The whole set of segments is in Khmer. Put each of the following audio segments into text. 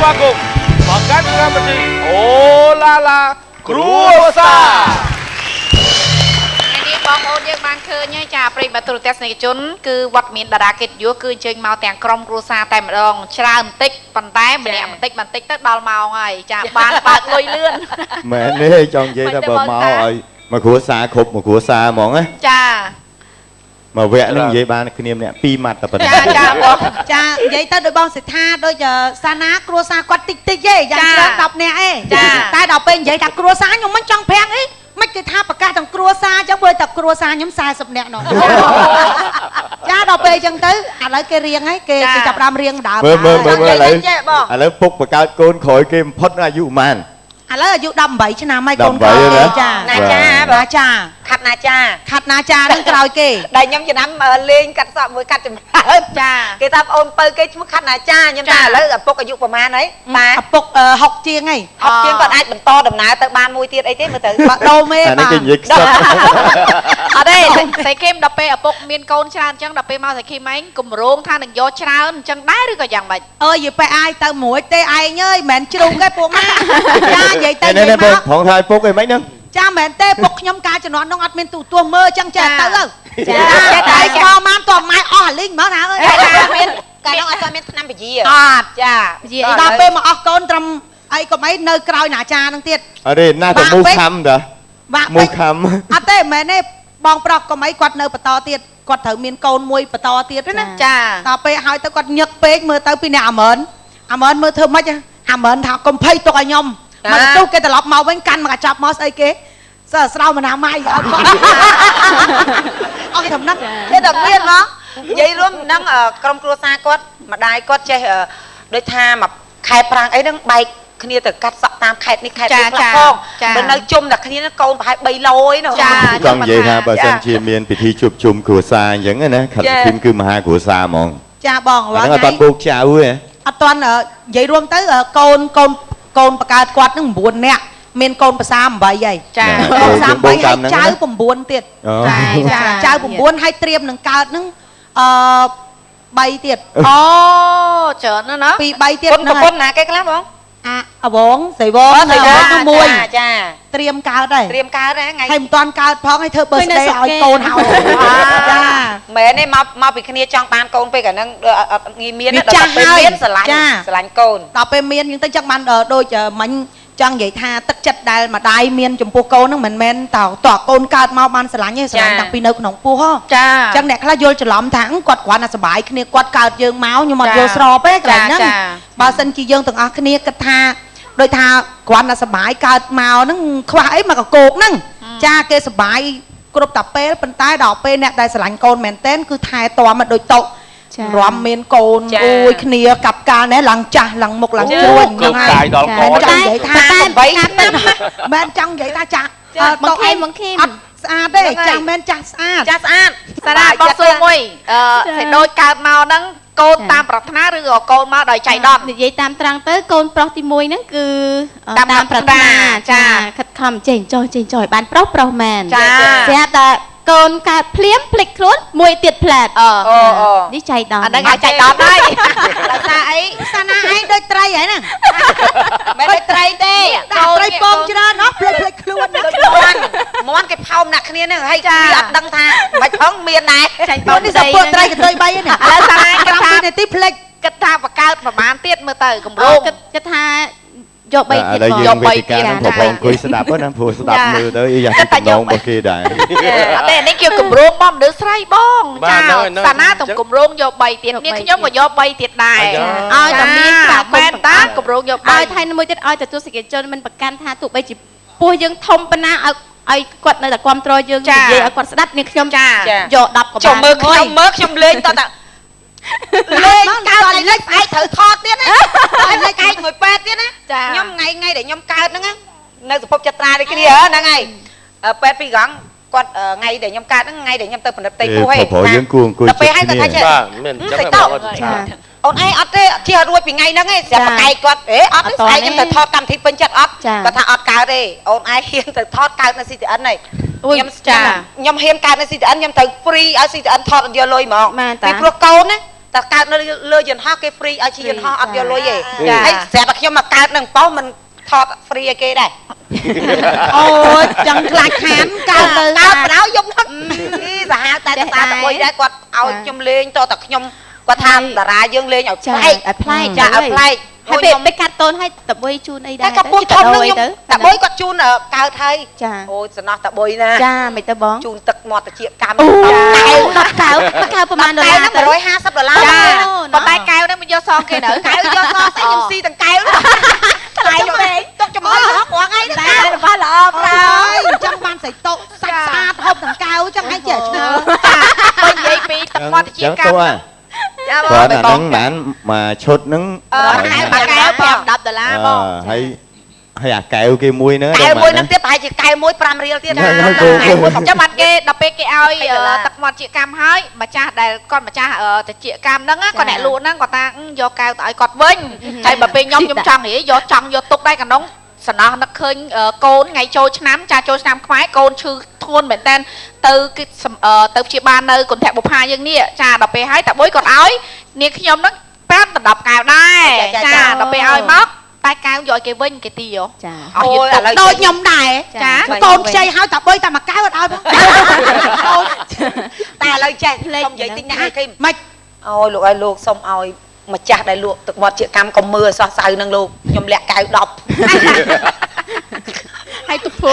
ស្វាគមន៍មកកាន់កម្មវិធីអូឡាឡាគ្រួសារ ថ្ងៃនេះបងប្អូនយើងបានឃើញហើយចាប្រិយមិត្តទូរទស្សនិកជនគឺវត្តមានតារាកិត្តិយសគឺអញ្ជើញមកទាំងក្រុមគ្រួសារតែម្ដងច្រើនបន្តិចប៉ុន្តែម្នាក់បន្តិចបន្តិចទៅដល់ម៉ោងហើយចាបានបើកលុយលឿន មែនទេចង់និយាយថាបើមកឲ្យមកគ្រួសារគ្រប់មកគ្រួសារហ្មងណា ចា មកវគ្គហ្នឹងនិយាយបានគ្នាម្នាក់2ម៉ាត់តែប៉ុណ្ណឹង ចាចាបង ចានិយាយទៅដោយបងសិដ្ឋាដូចសាណាគ្រួសារគាត់តិចតិចទេយ៉ាងច្រើន10នាក់ឯងតែដល់ពេលនិយាយថាគ្រួសារខ្ញុំមិនចង់ប្រាំងអីមិនគេថាប្រកាសទាំងគ្រួសារអញ្ចឹងព្រោះតែគ្រួសារខ្ញុំ40នាក់នោះចាដល់ពេលអញ្ចឹងទៅឥឡូវគេរៀងហើយគេគេចាប់ដើមរៀងដើម មើលមើលមើលមើលឥឡូវឥឡូវពុកបង្កើតកូនក្រោយគេបំផុតអាយុប៉ុន្មាន ឥឡូវអាយុ18ឆ្នាំហើយកូនក្រោយគេចា ណាចា ណាចា ខាត់ណាចា ខាត់ណាចានឹងក្រោយគេ ដែលខ្ញុំចំណាំលេងកាត់សក់មួយកាត់ចម្រើន ចា គេថាប្អូនពៅគេឈ្មោះខាត់ណាចាខ្ញុំថាឥឡូវឪពុកអាយុប្រហែលហើយបាទ ឪពុក60ជាងហើយ 60ជាងគាត់អាចបន្តដំណើរទៅបានមួយទៀតអីទេមើលទៅ បើដូរមេ អានេះគេនិយាយខ្សឹប អត់ទេសៃគឹមដល់ពេលឪពុកមានកូនច្រើនអញ្ចឹងដល់ពេលមកសៃគឹមឯងគម្រោងថានឹងយកច្រើនអញ្ចឹងដែរឬក៏យ៉ាងម៉េច អើយយប៉ែអាយទៅមួយទេឯងអើយមិនមែនជ្រុងទេពួកម៉ាចានិយាយទៅ នេះនេះបងប្រងថាឪពុកអីម៉េចហ្នឹង ចាមិនមែនទេពុកខ្ញុំកាលជំនាន់នោះអត់មានទូទស្សន៍មើលអញ្ចឹងចេះទៅចាតែស្គាល់ម៉ានតម៉ែអស់អាលីងហ្មងណាអើយ មានកាលនោះអត់មានឆ្នាំពជា អត់ ចា ដល់ពេលមកអស់កូនត្រឹមអីកុំអីនៅក្រោយណាចានឹងទៀត អរេណាតែមូខំតាមូខំ អត់ទេមិនមែនទេបងប្រុសកុំអីគាត់នៅបន្តទៀតគាត់ត្រូវមានកូនមួយបន្តទៀតណា ចា ដល់ពេលហើយទៅគាត់ញឹកពេកមើលទៅពីអ្នកអាម៉ឺនអាម៉ឺនមើលធ្វើម៉េចអាម៉ឺនថាកុំភ័យទុកឲ្យខ្ញុំមកទៅគេត្រឡប់មកវិញកាន់មកកញ្ចប់មកស្អីគេសើស្រោមណាម៉ៃឲ្យគាត់អស់ត្រឹមហ្នឹង គេតែមានហ្មងនិយាយរួមនឹងក្រុមគ្រួសារគាត់ម្ដាយគាត់ចេះដូចថាមួយខែប្រាំងអីហ្នឹងបែកគ្នាទៅកាត់សក់តាមខេត្តនេះខេត្តនេះខ្លះផងបើនៅជុំតែគ្នាកូនប្រហែល3ឡូអីនោះ ចា ចង់និយាយថាបើសិនជាមានពិធីជួបជុំគ្រួសារអញ្ចឹងណាខាត់ធីមគឺមហាគ្រួសារហ្មង ចាបង ហ្នឹងអត់តាន់បូកចៅទេ អត់តាន់និយាយរួមទៅកូនកូនកូនបកើតគាត់នឹង9នាក់មានកូនប្រសា8ហើយ ចា កូនប្រសា8ហើយចៅ9ទៀត ចា ចៅ9ហើយត្រៀមនឹងកើតនឹងអឺ3ទៀត អូច្រើនណាស់ណា 2 3ទៀត ហ្នឹងប្រពន្ធណាគេខ្លះបង អាអវងស្រីវងមួយ ចា ត្រៀមកើតហើយ ត្រៀមកើតហ្នឹងថ្ងៃ ហើយមិនតាន់កើតផងឲ្យធ្វើ birthday ឲ្យកូនហើយចា មែនទេមកមកពីគ្នាចង់បានកូនពេកអាហ្នឹងអត់ងាយមានដល់ពេលមានស្រឡាញ់ស្រឡាញ់កូន ដល់ពេលមានយើងទៅចឹងបានដូចមិញចង់និយាយថាទឹកចិត្តដែលម្ដាយមានចំពោះកូនហ្នឹងមិនមែនតតកូនកើតមកបានស្រឡាញ់ទេស្រឡាញ់តាំងពីនៅក្នុងពោះហ៎ ចា អញ្ចឹងអ្នកខ្លះយល់ច្រឡំថាគាត់គ្រាន់តែសប្បាយគ្នាគាត់កើតយើងមកខ្ញុំអត់យល់ស្របទេកន្លែងហ្នឹងបើសិនជាយើងទាំងអស់គ្នាគិតថាដូចថាគ្រាន់តែសប្បាយកើតមកហ្នឹងខ្វះអីមកកកោកហ្នឹងចាគេសប្បាយគ្រប់តែពេលប៉ុន្តែដល់ពេលអ្នកដែលស្រឡាញ់កូនមែនទែនគឺថែទាំមកដូចតុរំមានកូនអូយគ្នាកាប់កាលណែឡើងចាស់ឡើងមុខឡើងជ្រួញ ហ្នឹងហើយដល់ក ចង់និយាយថាតែមិនចង់និយាយថាចាស់ មកខេមកខេ អត់ស្អាតទេចាំមែនចាស់ស្អាត ចាស់ស្អាត សារ៉ាបងសួរមួយអឺសេដូចកើតមកហ្នឹងកូនតាមប្រាថ្នាឬក៏កូនមកដោយចៃដន្យ និយាយតាមត្រង់ទៅកូនប្រុសទី1ហ្នឹងគឺតាមប្រាថ្នាចាខិតខំចេញចុះចេញចុះឲ្យបានប្រុសប្រុសមែន ចា ស្រាប់តែកូនកើតភ្លាមភ្លេចខ្លួនមួយទៀតផ្លែត អូ នេះចៃដន្យ អាហ្នឹងឲ្យចៃដន្យហើយ ដោយសារអី សាណាឯងដូចត្រីហើយហ្នឹង មិនដូចត្រីទេ ត្រីពងច្រើនណោះភ្លេចភ្លេចខ្លួន ដូចមន់គេផោមដាក់គ្នាហ្នឹងហើយគេអត់ដឹងថាមិនផងមានដែរ ចាញ់បង នេះសពពួកត្រីកន្ទុយ3ហ្នឹង ឥឡូវសាណាគិតថា 5នាទីភ្លេច គិតថាបង្កើតប្រហែលទៀតមើលទៅគម្រោង គិតថាយក3ទៀត បងយក3ទៀតហ្នឹងប្រពអង្គុយស្ដាប់ណាព្រោះស្ដាប់មើលទៅយ៉ាងចំណងរបស់គេដែរ អត់ទេនេះជាគម្រោងបងមនុស្សស្រីបងចាសាណាទៅគម្រោងយក3ទៀតនេះខ្ញុំក៏យក3ទៀតដែរ ឲ្យតែមានស្វាគម ន៍មែនតាគម្រោងយក3 ឲ្យថៃមួយទៀតឲ្យតែទស្សនិកជនមិនប្រកាន់ថាទោះបីជាពោះយើងធំប៉ុណ្ណាឲ្យឲ្យគាត់នៅតែគ្រប់គ្រងយើងនិយាយឲ្យគាត់ស្ដាប់នេះខ្ញុំយក10ក៏បាន ចុះមើលខ្ញុំមើលខ្ញុំលេងតតែលេងកើតលេចផ្អែកត្រូវថតទៀតណាលេចឯងមួយប៉ែតទៀតណាខ្ញុំថ្ងៃថ្ងៃដែលខ្ញុំកើតហ្នឹងនៅសភពចត្រាដូចគ្នាហ្នឹងហើយប៉ែតពីរកង់គាត់ថ្ងៃដែលខ្ញុំកើតហ្នឹងថ្ងៃដែលខ្ញុំទៅផលិតផ្ទៃពោះហេ ព្រោះយើងគួរអង្គុយ ទៅពេលហើយគាត់ថាចេះ បាទមានអញ្ចឹងបង អូនឯងអត់ទេជិះរួចពីថ្ងៃហ្នឹងឯងស្រាប់ប្រកែកគាត់អេអត់ទេស្អែកខ្ញុំទៅថតកម្មវិធីពេញចិត្តអត់គាត់ថាអត់កើតទេអូនឯងហ៊ានទៅថតកើតនៅ CTN ហើយខ្ញុំចាខ្ញុំហ៊ានកើតនៅ CTN ខ្ញុំត្រូវ free ឲ្យ CTN ថតអត់យកលុយហ្មងពីព្រោះកូនណា តែកើតនៅលើយន្តហោះគេ free ឲ្យជិះយន្តហោះអត់យកលុយទេហើយស្រាប់តែខ្ញុំមកកើតនឹងប៉ោះមិនថត free ឲ្យគេដែរអូចឹងខ្លាចខានកើតទៅកើតបដៅយំហ្នឹងអីសាហាវតែតាតបុយដែរគាត់ឲ្យខ្ញុំលេងតតែខ្ញុំគាត់ថាតារាយើងលេងឲ្យប្លែកឲ្យប្លែកចាឲ្យប្លែកហើយពេលកាត់កូនឲ្យតបុយជូនអីដែរតែកាពុះធំហ្នឹងខ្ញុំតបុយគាត់ជូនកើតហើយអូសំណោះតបុយណាចាមិនទៅបងជូនទឹកមាត់តិចកម្មកែវ10កែវកែវប្រហែលដុល្លារទៅ150ដុល្លារចាប៉ុន្តែកែវហ្នឹងមិនយកសងគេនៅកែវយកសងស្អីខ្ញុំស៊ីទាំងកែវថ្លៃពេកទុកចំហុយរាល់ថ្ងៃហ្នឹងតែរបស់ល្អប្រើអញ្ចឹងបានសៃតុសាច់ស្អាតហូបទាំងកែវអញ្ចឹងឯងចេះឆ្ងល់បើនិយាយពីទឹកមាត់តិចកម្មចាបងគាត់អាហ្នឹងបានមួយឈុតហ្នឹងមួយកែវ5 10ដុល្លារបងហើយហើយអាកែវគេមួយហ្នឹងកែវមួយហ្នឹងទៀតប្រហែលជាកែវមួយ5រៀលទៀតណាចាំបាត់គេដល់ពេលគេឲ្យទឹកមាត់ជាកម្មហើយម្ចាស់ដែលគាត់ម្ចាស់តិចកម្មហ្នឹងគាត់អ្នកលក់ហ្នឹងគាត់ថាយកកែវទៅឲ្យគាត់វិញហើយបើពេលខ្ញុំចង់និយាយយកចង់យកទុកដែរកណ្ដុងសំណោះនឹកឃើញកូនថ្ងៃចូលឆ្នាំចាចូលឆ្នាំខ្មែរកូនឈឺធ្ងន់មែនតើទៅគេទៅព្យាបាលនៅគន្ធបុប្ផាយើងនេះចាដល់ពេលហើយតាបុយគាត់ឲ្យនាងខ្ញុំហ្នឹង5 ដល់10កែវដែរចាដល់ពេលឲ្យមកតែកែវយកឲ្យគេវិញគេទីហ៎ចាអូយដូចខ្ញុំដែរចាកូនខ្ចីឲ្យតាបុយតែមួយកែវអត់ឲ្យផងតែឥឡូវចេះសុំនិយាយតិចណាគេម៉េចអូយលោកឲ្យលោកសុំឲ្យម្ចាស់ដែលលក់ទឹកមាត់ជាកម្មកុំមើលឲ្យសោះសៅនឹងលោកខ្ញុំលាក់កែវ10ហើយទុកធ្វើ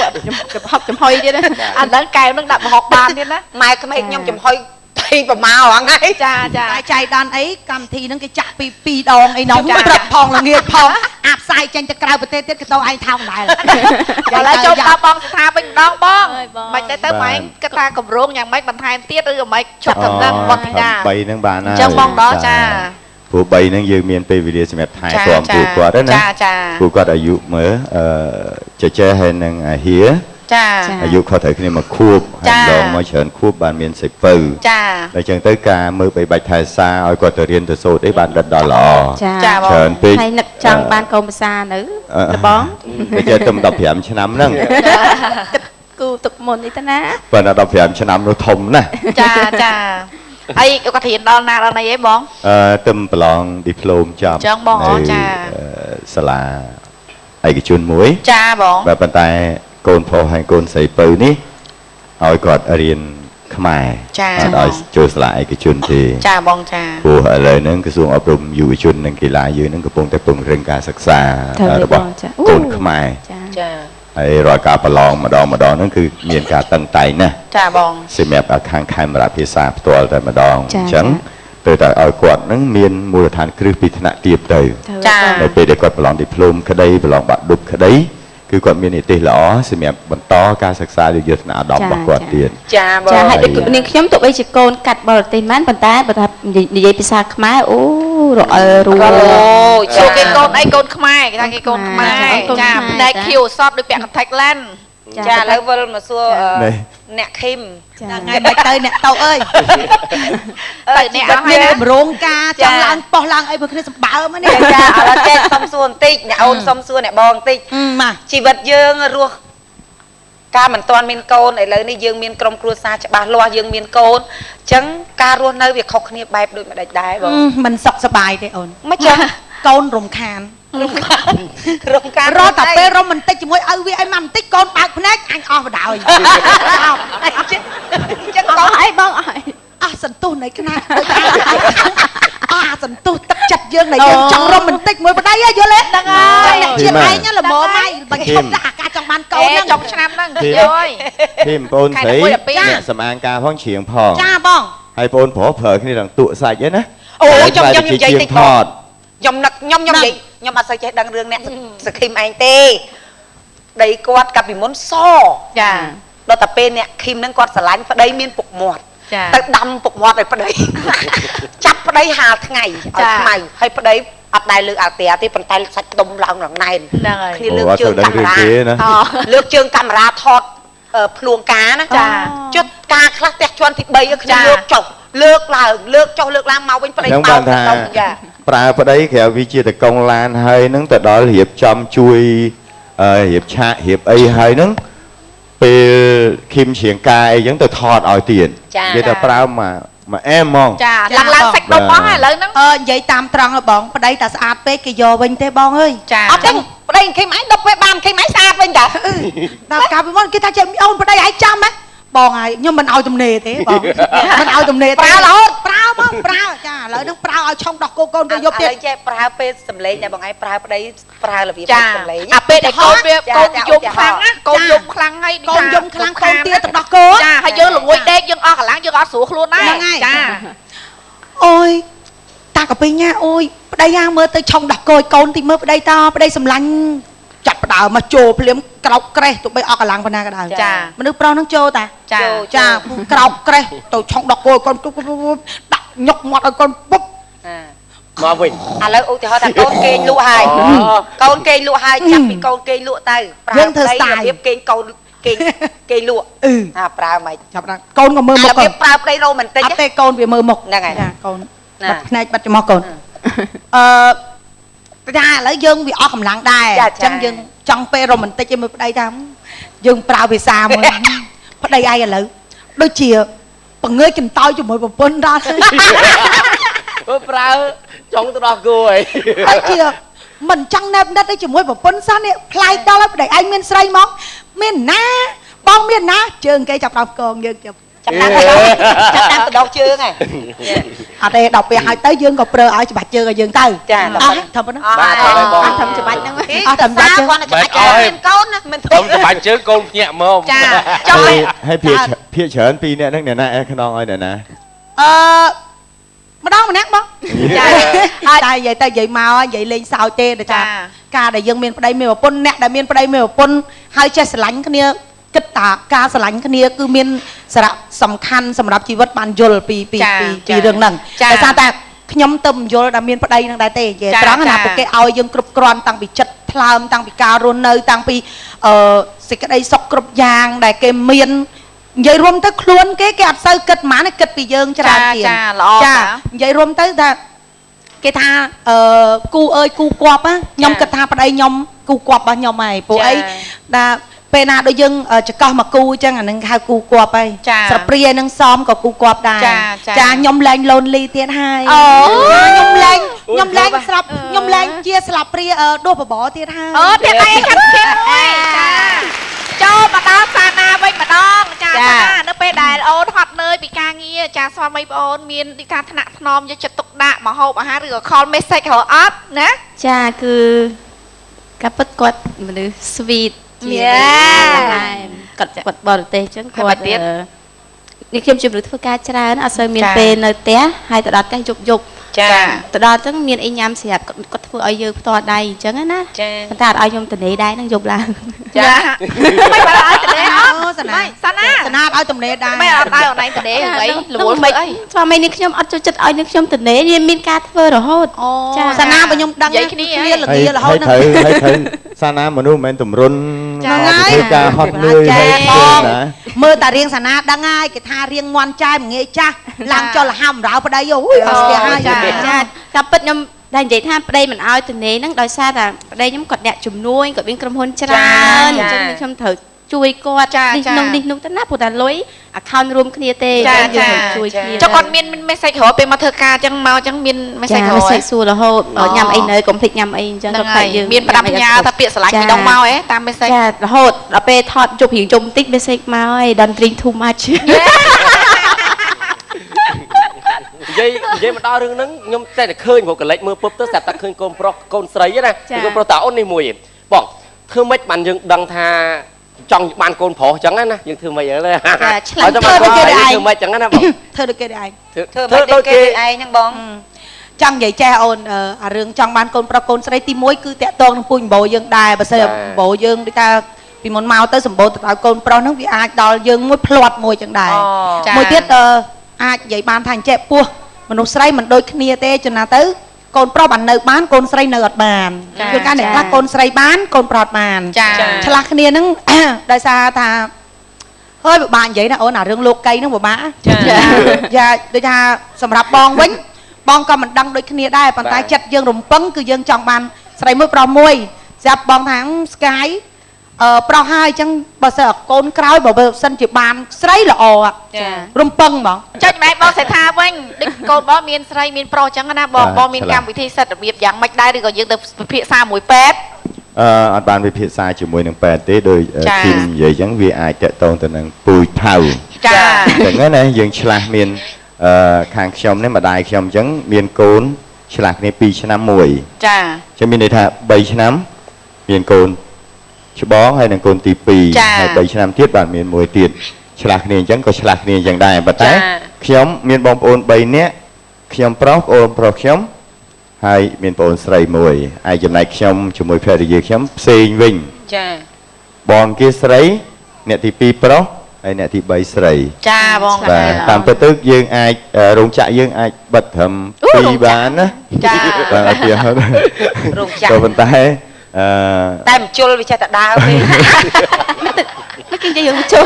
ចំហប់ចំហុយទៀតអាហ្នឹងកែវហ្នឹងដាក់ប្រហុកបានទៀតណាម៉ែក្មេកខ្ញុំចំហុយទីប្រម៉ោហ្នឹងហើយចាចាតែចៃដន្យអីកម្មវិធីហ្នឹងគេចាក់ពី2ដងអីនោះព្រឹកផងល្ងាចផងអាផ្សាយចេញទៅក្រៅប្រទេសទៀតគេទៅឯងថោកដែរឥឡូវចូលដល់បងស្ថាវិញម្ដងបងមិនទៅទៅម៉ែគិតថាកម្រងយ៉ាងម៉េចបន្ថែមទៀតឬយ៉ាងម៉េចជប់ដំណឹងវត្តធីតា3ហ្នឹងបានហើយអញ្ចឹងបងដល់ចាព្រោះ3ហ្នឹងយើងមានពេលវេលាសម្រាប់ថែទាំពួកគាត់ណាពួកគាត់អាយុមើលចេចេះហើយនឹងអាហៀចាអាយុខុសត្រូវគ្នាមួយខួបហើយម្ដងមកច្រើនខួបបានមានសិពៅចាតែចឹងទៅការមើលបីបាច់ថែសារឲ្យគាត់ទៅរៀនទៅសូត្រអីបានដិតដល់ល្អចាច្រើនពេកហើយនឹកចង់បានកូនភាសានៅលបងតែចេះទៅ15ឆ្នាំហ្នឹងទឹកគូទឹកមុននេះតាណាប៉ុន្តែ15ឆ្នាំនោះធំណាស់ចាចាហើយគាត់រៀនដល់ណាដល់ណីអីបងទឹមប្រឡងឌីប្លូមចប់ចឹងបងអូចាសាលាឯកជនមួយចាបងបាទប៉ុន្តែកូនប្រុសហើយកូនស្រីពៅនេះឲ្យគាត់រៀនខ្មែរអត់ឲ្យចូលសាលាឯកជនទេចាបងចាព្រោះឥឡូវហ្នឹងក្រសួងអប់រំយុវជននិងកីឡាយើងហ្នឹងកំពុងតែពង្រឹងការសិក្សារបស់កូនខ្មែរចាហើយរាល់ការប្រឡងម្ដងម្ដងហ្នឹងគឺមានការតឹងតែងណាស់ចាបងសម្រាប់ខាងខេមរៈភាសាផ្ទាល់តែម្ដងអញ្ចឹងត្រូវតែឲ្យគាត់ហ្នឹងមានមូលដ្ឋានគ្រឹះពីថ្នាក់ទាបទៅចានៅពេលដែលគាត់ប្រឡងឌីប្លូមក្តីប្រឡងបាក់ឌុបក្តីគឺគាត់មាននិទេសល្អសម្រាប់បន្តការសិក្សាយុទ្ធនាឧត្តមរបស់គាត់ទៀតចាបងចាហើយដូចនាងខ្ញុំទោះបីជាកូនកាត់បរទេសមែនប៉ុន្តែបើថានិយាយភាសាខ្មែរអូរអិលរួសួរគេកូនអីកូនខ្មែរគេថាគេកូនខ្មែរចាផ្នែកខៀវសតដូចពាក់ contact lens ចាឥឡូវវិលមកសួរអ្នកឃីមថ្ងៃមិនទៅអ្នកតោអើយទៅអ្នកអស់ហើយមានកម្រងការចង់ឡើងប៉ោះឡើងអីព្រោះគ្នាសម្បើមនេះចាឥឡូវចេះសុំសួរបន្តិចអ្នកអូនសុំសួរអ្នកបងបន្តិចមកជីវិតយើងរស់ការមិនទាន់មានកូនឥឡូវនេះយើងមានក្រុមគ្រួសារច្បាស់លាស់យើងមានកូនអញ្ចឹងការរស់នៅវាខុសគ្នាបែបដូចម្ដេចដែរបងមិនសុខសប្បាយទេអូនមិនចឹងកូនរំខានរំខានរត់តែពេលរំបន្តិចជាមួយឪវាអីមកបន្តិចកូនបើកភ្នែកអញអស់បណ្ដោយអញ្ចឹងកូនអីបងអស់អស់សន្ទុះនៃខ្នាតអស់សន្ទុះទឹកចិត្តយើងដែលយើងចង់រំបន្តិចមួយប្តីយល់ទេហ្នឹងហើយអ្នកជាតិឯងល្មមហើយបើឈប់ដាក់អាការចង់បានកូនហ្នឹងចុងឆ្នាំហ្នឹងយល់ធីមបងស្រីអ្នកសំអាងការផងច្រៀងផងចាបងហើយបងប្រុសប្រើគ្នាទាំងទក់សាច់ឯណាអូខ្ញុំខ្ញុំនិយាយតិចបងខ្ញុំនឹកខ្ញុំខ្ញុំនិយាយខ្ញុំអត់សូវចេះដឹងរឿងអ្នកសខឹមឯងទេដីគាត់កាលពីមុនសចាដល់តែពេលអ្នកឃីមហ្នឹងគាត់ស្រឡាញ់ប្តីមានពុកមាត់ទៅដាំពុកមាត់ឲ្យប្តីចាប់ប្តីហាលថ្ងៃឲ្យខ្មៅហើយប្តីអត់ដែលលើកអាល់ទេប៉ុន្តែសាច់ដុំឡើងឡើងណែនគ្នាលើកជើងកាមេរ៉ាលើកជើងកាមេរ៉ាថតភ្លួងការណាចាចុះការខ្លះផ្ទះជាន់ទី3គ្នាលើកចុះលើកឡើងលើកចុះលើកឡើងមកវិញប្តីបោកទៅចាប្រើប្តីក្រៅវាជាតកងឡានហើយនឹងទៅដល់រៀបចំជួយរៀបឆាករៀបអីហើយនឹងពេលឃីមច្រៀងកាយអីចឹងទៅថតឲ្យទៀតនិយាយថាប្រើ មកអែមហ្មង ចាឡើងឡើងសាច់ដុំអស់ហើយឥឡូវហ្នឹង អឺនិយាយតាមត្រង់ហ៎បងប្តីតាស្អាតពេកគេយកវិញទេបងអើយ ចា អត់ទេប្តីខឹមឯងដល់ពេលបានខឹមឯងស្អាតវិញតា ដល់កាលពីមុនគេថាចេះអូនប្តីឯងចាំហ៎បងហើយខ្ញុំមិនឲ្យទំនេរទេបងមិនឲ្យទំនេរទេ ប្រើរហូត ប្រើមកប្រើចាឥឡូវហ្នឹងប្រើឲ្យឆុងដោះគោកូនទៅយប់ទៀត ឥឡូវចេះប្រើពេលសំឡេងតែបងឯងប្រើប្តីប្រើរបៀប ចា សំឡេង អាពេលដែលកូនវាកូនយំខ្លាំងណាកូនយំខ្លាំងហើយក ូនយំខ្លាំងកូនទាទៅដោះគោ ចាហើយយើងល្ងួយដេកយើងអស់កម្លាំងយើងអត់ស្រួលខ្លួនដែរចា អូយតាកាពីញ៉ាអូយប្តីយ៉ាមើលទៅឆុងដោះគោឲ្យកូនតិចមើលប្តីតប្តីសម្លាញ់ចាប់ផ្ដើមមកចូលភ្លាមក្រោកក្រេះទោះបីអស់កម្លាំងប៉ុណ្ណាក៏ដោយ ចា មនុស្សប្រុសហ្នឹងចូលតា ចា ចាក្រោកក្រេះទៅឆុងដោះគោឲ្យកូនពុបដាក់ញុកមាត់ឲ្យកូនពុប មកវិញ ឥឡូវឧទាហរណ៍ថាកូនគេងលក់ហើយកូនគេងលក់ហើយចាប់ពីកូនគេងលក់ទៅប្រើរបៀបគេងកូនគេងគេងលក់អាប្រើមិន ចាប់ដល់កូនក៏មើលមុខ របៀបប្រើប្តីរ៉ូមែនទិក អត់ទេកូនវាមើលមុខ ហ្នឹងហើយ ចាកូនបាត់ភ្នែកបាត់ច្រមុះកូនអឺថាឥឡូវយើងវាអស់កម្លាំងដែរអញ្ចឹងយើងចង់ពេលរ៉ូមែនទិកឯមើលប្តីថាយើងប្រើភាសាមួយប្តីឯងឥឡូវដូចជាបង្ងើយកន្តើយជាមួយប្រពន្ធដល់ ប្រើចង់ទៅដោះគោអី ហើយជាមិនចង់ណែបណិតអីជាមួយប្រពន្ធសោះនេះប្លែកដល់ហើយប្តីឯងមានស្រីមកមានណាបងមានណាជើងគេចាប់ដល់កងយើងចាប់ ចាប់តាមចាប់តាមទៅដោះជើងហ៎ អត់ទេដល់ពេលហើយទៅយើងក៏ប្រើឲ្យច្បាច់ជើងឲ្យយើងទៅ ចា អស់ធ្វើប៉ុណ្ណឹង បាទហើយបង អត់ធ្វើច្បាច់ហ្នឹង អត់ធ្វើច្បាច់ជើង គាត់ច្បាច់ជើងមានកូនណាមិន ធ្វើច្បាច់ជើងកូនភ្ញាក់មក ចាចង់ ហើយភាកច្រើនពីរអ្នកហ្នឹងអ្នកណាអែខ្នងឲ្យអ្នកណា អឺម្ដងម្នាក់បង ចា តែនិយាយទៅនិយាយមកនិយាយលេងសើចទេចាការដែលយើងមានប្តីមានប្រពន្ធអ្នកដែលមានប្តីមានប្រពន្ធហើយចេះស្រឡាញ់គ្នាគិតថាការស្រឡាញ់គ្នាគឺមានសារៈសំខាន់សម្រាប់ជីវិតបានយល់ពីពីពីរឿងហ្នឹងដោយសារតែខ្ញុំទៅមិនយល់ដែលមានប្តីហ្នឹងដែរទេនិយាយត្រង់ណាពួកគេឲ្យយើងគ្រប់គ្រាន់តាំងពីចិត្តថ្លើមតាំងពីការរស់នៅតាំងពីសេចក្តីសុខគ្រប់យ៉ាងដែលគេមាននិយាយរួមទៅខ្លួនគេគេអត់សូវគិតហ្មងគិតពីយើងច្រើនជាង ចាល្អ ចានិយាយរួមទៅថាគេថាគូអើយគូគប់ខ្ញុំគិតថាប្តីខ្ញុំគូគប់របស់ខ្ញុំហើយពួកអីដែលពេលណាដូចយើងចកោះមកគូអញ្ចឹងអានឹងហៅគូគប់ហើយស្រព្រានឹងសមក៏គូគប់ដែរចាខ្ញុំលែង lonely ទៀតហើយ អូ ខ្ញុំលែងស្រាប់ខ្ញុំលែងជាស្លាបព្រាដួសបបរទៀតហើយ អូទៀតអីខាត់ទៀតមួយចាចូលមកដល់សាណាវិញម្ដងចាសាណានៅពេលដែលអូនហត់នឿយពីការងារចាស្វាមីប្អូនមានដូចថាថ្នាក់ថ្នមយកចិត្តទុកដាក់មកហូបអាហារឬក៏ call message ហៅអត់ណា ចាគឺការពិតគាត់មនុស្ស sweet ជា គាត់បរទេសអញ្ចឹងគាត់ទៀតនេះខ្ញុំជាមនុស្សធ្វើការច្រើនអត់សូវមានពេលនៅផ្ទះហើយទៅដល់ផ្ទះយប់យប់ ចា ទៅដល់អញ្ចឹងមានអីញ៉ាំស្រាប់គាត់ធ្វើឲ្យយើងផ្ទាល់ដៃអញ្ចឹងណាប៉ុន្តែអត់ឲ្យខ្ញុំតនេដែរហ្នឹងយប់ឡើង ចាមិនបើឲ្យតនេអត់ សាណា សាណា សាណាឲ្យតនេដែរ មិនអត់ឲ្យអនឡាញតនេអីរវល់មិនអី ស្វាមីនេះខ្ញុំអត់ចូលចិត្តឲ្យនឹងខ្ញុំតនេមានការធ្វើរហូត ចាសាណាបើខ្ញុំដឹង និយាយគ្នា ល្ងារហូត ហ្នឹងហើយត្រូវសាណាមនុស្សមិនមែនទម្រុនធ្វើការហត់នឿយហើយណា មើលតារៀងសាណាដឹងហើយគេថារៀងមន់ចាយមិនងាយចាស់ឡើងចុះលហាំរោប្តីអូយអត់ស្ទះហើយ ចាតែពិតខ្ញុំតែនិយាយថាប្តីមិនឲ្យតនេហ្នឹងដោយសារតែប្តីខ្ញុំគាត់អ្នកជំនួញគាត់មានក្រុមហ៊ុនច្រើនអញ្ចឹងខ្ញុំត្រូវជួយគាត់នេះនោះនេះនោះទៅណាព្រោះតែលុយ account រួមគ្នាទេយើងត្រូវជួយគ្នា ចុះគាត់មាន message រហូតពេលមកធ្វើការអញ្ចឹងមកអញ្ចឹងមាន message រហូត message សួររហូតញ៉ាំអីនៅកុំភ្លេចញ៉ាំអីអញ្ចឹងគាត់ខ្លាចយើង មានផ្ដាំផ្ញើថាពាក្យស្រឡាញ់ពីដងមកហ៎តាម message ចារហូតដល់ពេលថតជប់រៀងជុំបន្តិច message មកហើយ don't drink too much និយាយមកដល់រឿងហ្នឹងខ្ញុំតែតែឃើញព្រោះកលិចមើលពុបទៅស្រាប់តែឃើញកូនប្រុសកូនស្រីណាកូនប្រុសតាអូននេះមួយបងធ្វើម៉េចបានយើងដឹងថាចង់បានកូនប្រុសអញ្ចឹងណាយើងធ្វើម៉េចហ្នឹង ចាឆ្លាញ់ ធ្វើដូចគេឯងធ្វើម៉េចអញ្ចឹងណាបង ធ្វើដូចគេឯង ធ្វើម៉េចដូចគេឯងហ្នឹងបង ចង់និយាយចេះអូនអារឿងចង់បានកូនប្រុសកូនស្រីទី1គឺតាក់ទងនឹងពូជម្បោយើងដែរបើសិនម្បោយើងដូចថាពីមុនមកទៅសម្បូរទៅដល់កូនប្រុសហ្នឹងវាអាចដល់យើងមួយផ្្លាត់មួយចឹងដែរមួយទៀតអាចនិយាយបានថាអញ្ចេះពោះមនុស្សស្រីមិនដូចគ្នាទេចំណាទៅកូនប្រុសបាននៅបានកូនស្រីនៅអត់បានគឺការអ្នកខ្លះកូនស្រីបានកូនប្រុសបានឆ្លាស់គ្នាហ្នឹងដោយសារថាហើយពិបាកនិយាយណាអូនអារឿងលោកកៃហ្នឹងពិបាកចាដូចថាសម្រាប់បងវិញបងក៏មិនដឹងដូចគ្នាដែរប៉ុន្តែចិត្តយើងរំពឹងគឺយើងចង់បានស្រីមួយប្រុសមួយស្រាប់បងថាស្កាយ ប្រុសហើយអញ្ចឹងបើសិនកូនក្រោយបើសិនជាបានស្រីល្អរំពឹងហ្មងចុចម៉ែបងសេដ្ឋាវិញដូចកូនបងមានស្រីមានប្រុសអញ្ចឹងណាបងបងមានកម្មវិធីសិទ្ធិរបៀបយ៉ាងម៉េចដែរឬក៏យើងទៅពិភាក្សាមួយពេទ្យអត់បានវិភាសាជាមួយនឹងពេទ្យទេដោយធីមនិយាយអញ្ចឹងវាអាចតកតងទៅនឹងពូជថៅចាអញ្ចឹងណាយើងឆ្លាស់មានខាងខ្ញុំនេះម្ដាយខ្ញុំអញ្ចឹងមានកូនឆ្លាស់គ្នា2ឆ្នាំមួយចាអញ្ចឹងមានន័យថា3ឆ្នាំមានកូនច្បងហើយនឹងកូនទី2ហើយ3ឆ្នាំទៀតបាទមានមួយទៀតឆ្លាស់គ្នាអញ្ចឹងក៏ឆ្លាស់គ្នាអញ្ចឹងដែរប៉ុន្តែខ្ញុំមានបងប្អូន3នាក់ខ្ញុំប្រុសអូនប្រុសខ្ញុំហើយមានបងស្រីមួយហើយចំណែកខ្ញុំជាមួយភរិយាខ្ញុំផ្សេងវិញចាបងគេស្រីអ្នកទី2ប្រុសហើយអ្នកទី3ស្រីចាបងបាទតាមពិតទៅយើងអាចរោងចក្រយើងអាចបិទត្រឹម2បានណាចាបាទអត់ទេរោងចក្រក៏ប៉ុន្តែតែមជុលវាចេះតែដើរទេមិនគេនិយាយរឿងមជុល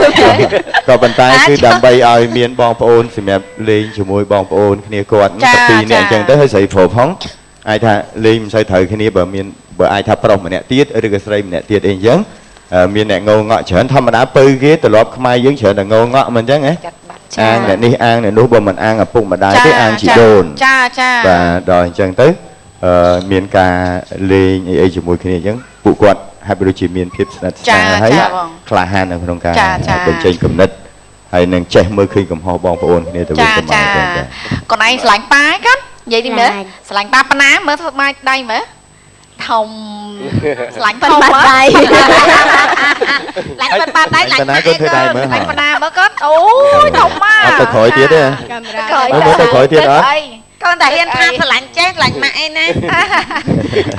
ក៏ប៉ុន្តែគឺដើម្បីឲ្យមានបងប្អូនសម្រាប់លេងជាមួយបងប្អូនគ្នាគាត់តែពីរនាក់អញ្ចឹងទៅហើយស្រីប្រុសផងអាចថាលេងមិនសូវត្រូវគ្នាបើមានបើអាចថាប្រុសម្នាក់ទៀតឬក៏ស្រីម្នាក់ទៀតអីអញ្ចឹងមានអ្នកងងក់ច្រើនធម្មតាពៅគេត្រឡប់ខ្មែរយើងច្រើនតែងងក់មិនអញ្ចឹងហ៎អាងអ្នកនេះអាងអ្នកនោះបើមិនអាងឪពុកម្ដាយទេអាងជីដូនចាចាបាទដល់អញ្ចឹងទៅមានការលេងអីជាមួយគ្នាអញ្ចឹងពួកគាត់ហាក់ដូចជាមានភាពស្និទ្ធស្នាលហើយក្លាហាននៅក្នុងការបញ្ចេញគំនិតហើយនឹងចេះមើលឃើញកំហុសបងប្អូនគ្នាទៅវិញទៅមកចឹងចាកូនឯងស្រឡាញ់ប៉ាកាត់និយាយទីមើលស្រឡាញ់ប៉ាប៉ុណ្ណាមើលធ្វើបាច់ដៃមើលធំស្រឡាញ់ធំបាត់ដៃឡាញ់បាត់ដៃឡាញ់ប៉ុណ្ណាគាត់ធ្វើដៃមើលឡាញ់ប៉ុណ្ណាមើលគាត់អូយធំមកអត់ទៅក្រោយទៀតទេមើលទៅក្រោយទៀតអត់កូនតែហ៊ានថាស្រឡាញ់ចេះស្រឡាញ់ម៉ាក់ឯណា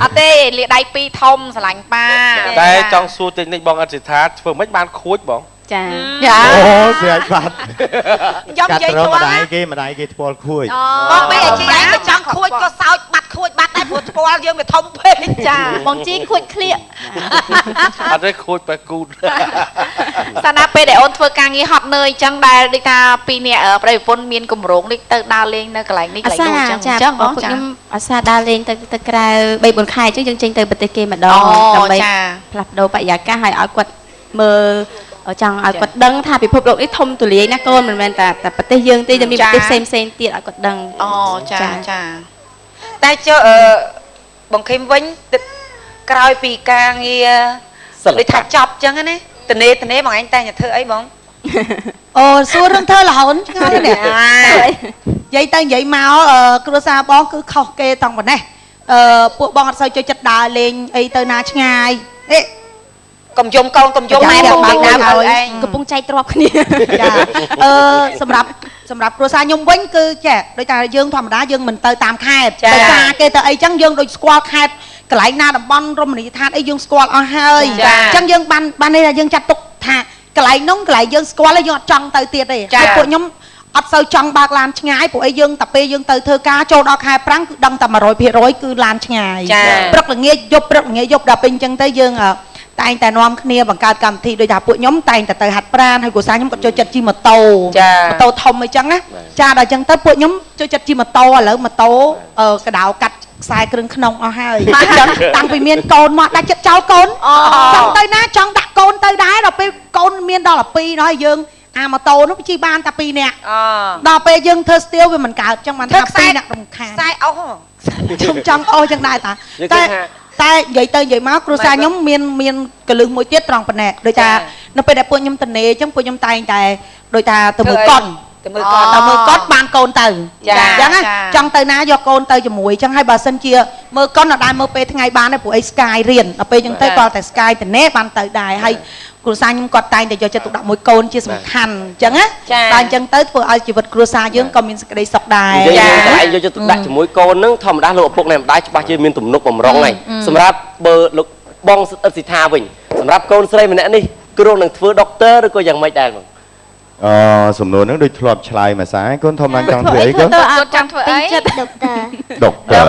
អត់ទេលាដៃពីរធំស្រឡាញ់ប៉ាតែចង់សួរតិចនិចបងអត់សិដ្ឋាធ្វើមិនបានខួចបងចាអូស្រេចបាត់ខ្ញុំនិយាយធัวម្ដាយគេម្ដាយគេថ្ពាល់ខួចបងពេលអាជីឯងក៏ចង់ខួចក៏សោចបាត់ខួចបាត់ដែរព្រោះថ្ពាល់យើងវាធំពេកចាបងជីខួចក្លៀកអត់ទេខួចបែគូតសាណាពេលដែលអូនធ្វើការងារហត់នឿយអញ្ចឹងដែលដូចថាពីរនាក់ប្តីប្រពន្ធមានកម្រងនេះទៅដើរលេងនៅកន្លែងនេះកន្លែងនោះអញ្ចឹងអញ្ចឹងបងខ្ញុំអាសាដើរលេងទៅក្រៅ3 4ខែអញ្ចឹងយើងចេញទៅប្រទេសគេម្ដងដើម្បីផ្លាស់ប្ដូរបរិយាកាសហើយឲ្យគាត់មើលចង់ឲ្យគាត់ដឹងថាពិភពលោកនេះធំទូលាយណាកូនមិនមែនតែប្រទេសយើងទេតែមានប្រទេសផ្សេងផ្សេងទៀតឲ្យគាត់ដឹងអូចាចាតែចុះបងខឹមវិញក្រោយពីការងារដូចថាចប់អញ្ចឹងណាតនេបងឯងតែធ្វើអីបងអូសួររឿងធ្វើរហូតឆ្ងាយនេះនិយាយទៅនិយាយមកគ្រួសារបងគឺខុសគេតង់ប៉ុណ្ណេះពួកបងអត់សូវចូលចិត្តដើរលេងអីទៅណាឆ្ងាយអេកុំយំកូនកុំយំម៉ែបងដើមឲ្យឯងកំពុងចែកទ្រព្យគ្នាចាសម្រាប់គ្រួសារខ្ញុំវិញគឺចេះដូចថាយើងធម្មតាយើងមិនទៅតាមខេត្តទៅការគេទៅអីចឹងយើងដូចស្គាល់ខេត្តកន្លែងណាតំបន់រមណីយដ្ឋានអីយើងស្គាល់អស់ហើយអញ្ចឹងយើងបានន័យថាយើងចាត់ទុកថាកន្លែងនោះកន្លែងយើងស្គាល់ហើយយើងអត់ចង់ទៅទៀតទេហើយពួកខ្ញុំអត់សូវចង់បើកឡានឆ្ងាយព្រោះអីយើងតែពេលយើងទៅធ្វើការចូលដល់ខែប្រាំងគឺដឹងតែ100%គឺឡានឆ្ងាយព្រឹកល្ងាចយប់ព្រឹកល្ងាចយប់ដល់ពេលអញ្ចឹងទៅយើងតែងតែនាំគ្នាបង្កើតកម្មវិធីដូចថាពួកខ្ញុំតែងតែទៅហាត់ប្រាណហើយគ្រួសារខ្ញុំក៏ចូលចិត្តជិះម៉ូតូម៉ូតូធំអីចឹងណាចាដល់អញ្ចឹងទៅពួកខ្ញុំចូលចិត្តជិះម៉ូតូឥឡូវម៉ូតូកដៅកាត់ខ្សែគ្រឿងក្នុងអស់ហើយអញ្ចឹងតាំងពីមានកូនមកដាក់ចិត្តចោលកូនចង់ទៅណាចង់ដាក់កូនទៅដែរដល់ពេលកូនមានដល់12ដល់យើងអាម៉ូតូនោះជិះបានតែ2នាក់ដល់ពេលយើងធ្វើស្ទៀវវាមិនកើតអញ្ចឹងបានថា2នាក់រំខានខ្សែអស់ខ្ញុំចង់អស់ចឹងដែរតាតែនិយាយទៅនិយាយមកគ្រួសារខ្ញុំមានកលឹះមួយទៀតត្រង់ប៉ុណ្ណេះដូចថានៅពេលដែលពួកខ្ញុំតនេអញ្ចឹងពួកខ្ញុំតែងតែដូចថាទៅមើលកុនទៅមើលកុនបានកូនទៅអញ្ចឹងចង់ទៅណាយកកូនទៅជាមួយអញ្ចឹងហើយបើសិនជាមើលកុនអត់ដែរមើលពេលថ្ងៃបានទេព្រោះអី Sky រៀនដល់ពេលអញ្ចឹងទៅគាត់តែ Sky តនេបានទៅដែរហើយគ្រួសារខ្ញុំគាត់តែងតែយកចិត្តទុកដាក់មួយកូនជាសំខាន់អញ្ចឹងណាតែអញ្ចឹងទៅធ្វើឲ្យជីវិតគ្រួសារយើងក៏មានសេចក្តីសុខដែរនិយាយកន្លែងយកចិត្តទុកដាក់ជាមួយកូនហ្នឹងធម្មតាលោកឪពុកអ្នកម្ដាយច្បាស់ជាមានទំនុកបំរុងហើយសម្រាប់បើលោកបងអ៊ិតសិដ្ឋាវិញសម្រាប់កូនស្រីម្នាក់នេះគ្រោងនឹងធ្វើដុកទ័រឬក៏យ៉ាងម៉េចដែរបងសំណួរហ្នឹងដូចធ្លាប់ឆ្លើយមួយសារកូនធំឡើងចង់ធ្វើអីកូនចង់ធ្វើអីដុកទ័រ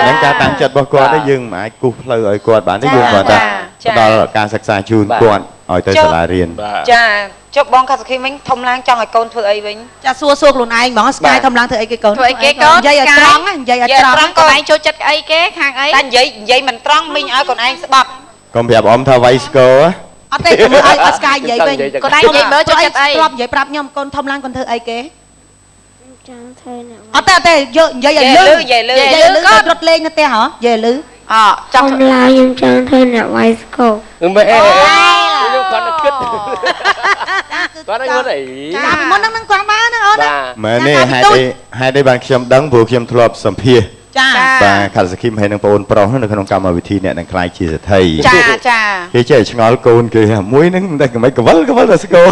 ហ្នឹងការតាំងចិត្តរបស់គាត់យើងមិនអាចគូសផ្លូវឲ្យគាត់បានទេយើងគាត់ថាផ្ដល់ការសិក្សាជូនគាត់ឲ្យទៅសាលារៀនចាចុះបងកាសុខីវិញធំឡើងចង់ឲ្យកូនធ្វើអីវិញចាសួរសួរខ្លួនឯងហ្មងស្កាយធំឡើងធ្វើអីគេកូនធ្វើអីគេកូននិយាយឲ្យត្រង់និយាយឲ្យត្រង់កូនឯងចូលចិត្តអីគេខាងអីតែនិយាយមិនត្រង់មីងឲ្យកូនឯងស្បប់ កុំប្រាប់អ៊ំថាវាយស្គរ អត់ទេមើលឲ្យស្កាយនិយាយវិញ កូនឯងនិយាយមើលចូលចិត្តអី ធ្លាប់និយាយប្រាប់ខ្ញុំកូនធំឡើងកូនធ្វើអីគេ ចង់ធ្វើអ្នក អត់ទេអត់ទេយកនិយាយឲ្យលឺ និយាយលឺ និយាយលឺរត់លេងនៅផ្ទះហ៎និយាយលឺ អចង់ ធំឡើងខ្ញុំចង់ធ្វើអ្នកវាយស្គរ មែនខ្ញុំគាត់តែគិតគាត់តែគាត់អី កាលពីមុនហ្នឹងគាត់បានណាអូន បាទ មែនទេហេតុអីហេតុអីបានខ្ញុំដឹងព្រោះខ្ញុំធ្លាប់សម្ភាស ចា បាទខាត់សខឹមហើយនឹងបងប្រុសនៅក្នុងកម្មវិធីអ្នកនឹងខ្លាយជាសេដ្ឋី ចាចា គេចេះឆ្ងល់កូនគេមួយហ្នឹងមិនដឹងមិនកវលកវលតែស្គរ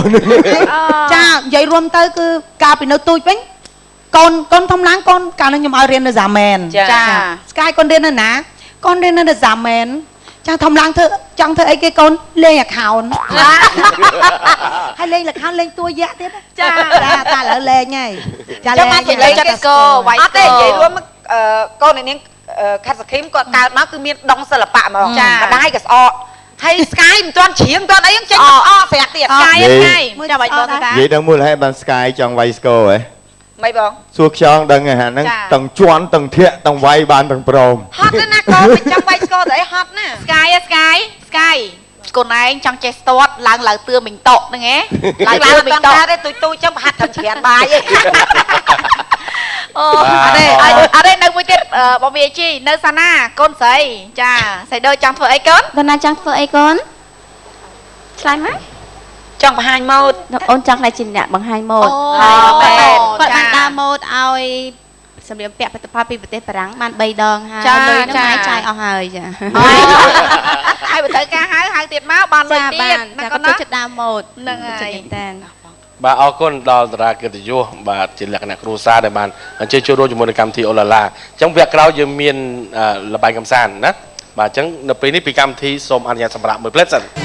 ចានិយាយរួមទៅគឺកាលពីនៅទូចវិញកូនកូនធំឡើងកូនកាលនោះខ្ញុំឲ្យរៀននៅហ្សាមែន ចា ស្កាយកូនរៀននៅណាកូនរៀននៅហ្សាមែនចាធំឡើងធ្វើចង់ធ្វើអីគេកូនលេង account ហើយលេង account លេងតួយៈទៀត ចា ចាតែឥឡូវលេងហើយចា លេងលេងចិត្តស្គរវាយ អត់ទេនិយាយរួមកូននាងខាត់សខឹមគាត់កើតមកគឺមានដងសិល្បៈហ្មងម្ដាយក៏ស្អកហើយស្កាយមិនទាន់ច្រៀងមិនទាន់អីចេញស្អកស្រាក់ទៀត ស្កាយស្កាយចាំបាច់បងតា និយាយដល់មូលហេតុបានស្កាយចង់វាយស្គរហ៎ មិនបង សួរខ្យងដឹងហ៎ហ្នឹងទាំងជន់ទាំងធាក់ទាំងវាយបានទាំងព្រម ហត់ណាកូនមិនចង់វាយស្គរទៅអីហត់ណា ស្កាយស្កាយស្កាយកូនឯងចង់ចេះស្ទាត់ឡើងឡើងទឿមីងតក់ហ្នឹងហ៎ឡើងឡើងមីងតក់ ទេទូទូចង់ប្រហាត់ធ្វើច្រានបាយឯង អូអត់ទេអត់ទេនៅមួយទៀតបងវាជីនៅសាណាកូនស្រីចាស្រីដូចចង់ធ្វើអីកូន កូនណាចង់ធ្វើអីកូនឆ្លើយមក ចង់បង្ហាញម៉ូដ អូនចង់ខ្លាចជាអ្នកបង្ហាញម៉ូដហើយគាត់បានដើរម៉ូដឲ្យសម្រាប់ពាក់ផលិតផលពីប្រទេសបារាំងបាន3ដងហើយលុយហ្នឹងម៉ែចាយអស់ហើយចា ហើយបើត្រូវការហៅហៅទៀតមកបានលុយទៀត ណាកូនណាចូលចិត្តដើរម៉ូដ ហ្នឹងហើយ បាទអរគុណដល់តារាកិត្តិយសបាទជាលក្ខណៈគ្រួសារដែលបានអញ្ជើញចូលរួមជាមួយនឹងកម្មវិធីអូឡាឡាអញ្ចឹងវគ្គក្រោយយើងមានល្បែងកម្សាន្តណាបាទអញ្ចឹងនៅពេលនេះពីកម្មវិធីសូមអនុញ្ញាតសម្រាប់មួយផ្លែតសិន